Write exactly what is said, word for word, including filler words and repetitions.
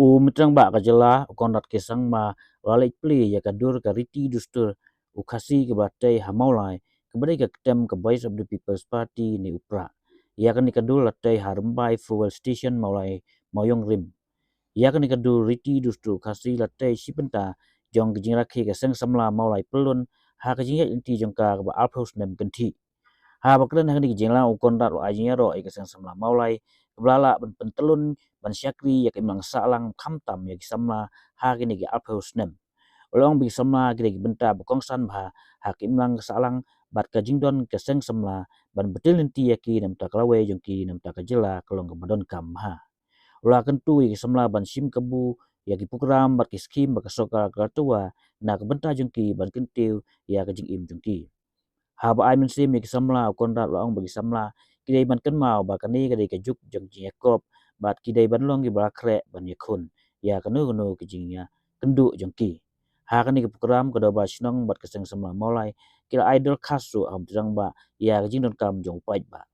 U Myntri Rangbah ka jylla, u Conrad K Sangma, u la leit plie ïa ka dur ka riti dustur u Khasi kaba la tei ha Mawlai, kaba dei ka ktem ka Voice of the People's Party ne u PRAP. Ïa kane ka dur la tei ha Rymbai Fuel Station Mawlai Mawiong Rim. Ïa kane ka dur riti dustur u Khasi la tei shi bynta jong ka jingrakhe ka Seng Samla Mawlai Pyllun ha ka jingïaid lynti jong ka kaba arphew snem kynthih. Haba kren ha kane ka jinglong, u Conrad u la ai jingïaroh ïa ka Seng Samla Mawlai kaba la lah ban pyntyllun ban shakri ïa ka imlang sahlang, khamtam ïa ki samla ha kine ki arphew snem. U la ong ba ki samla ki dei ki bynta ba kongsan bha ha ka imlang sahlang bad ka jingdon ka Seng Samla ban btin lynti ïa ki na ka bynta ka lawei jong ki, na ka bynta ka jylla ka long kaba donkam bha. U la kyntu ïa ki samla ban shim kabu ïa ki program bad ki skhim ba ka sorkar ka la thaw na ka bynta jong ki ban kyntiew ïa ka jingim jong ki. Haba ai mynsiem ïa ki samla, u Conrad u la ong ba ki samla ki dei ban kynmaw ba kane ka dei ka juk jong ka jingïakop bad ki dei ban long kiba la khreh ban ïakhun ïa kano kano ka jingïakynduh jong ki. Ha kane ka program, ka Dorbar Shnong bad ka Seng Samla Mawlai ki la ai dorkhas ruh ha u Myntri Rangbah ïa ka jingdonkam jong u paidbah.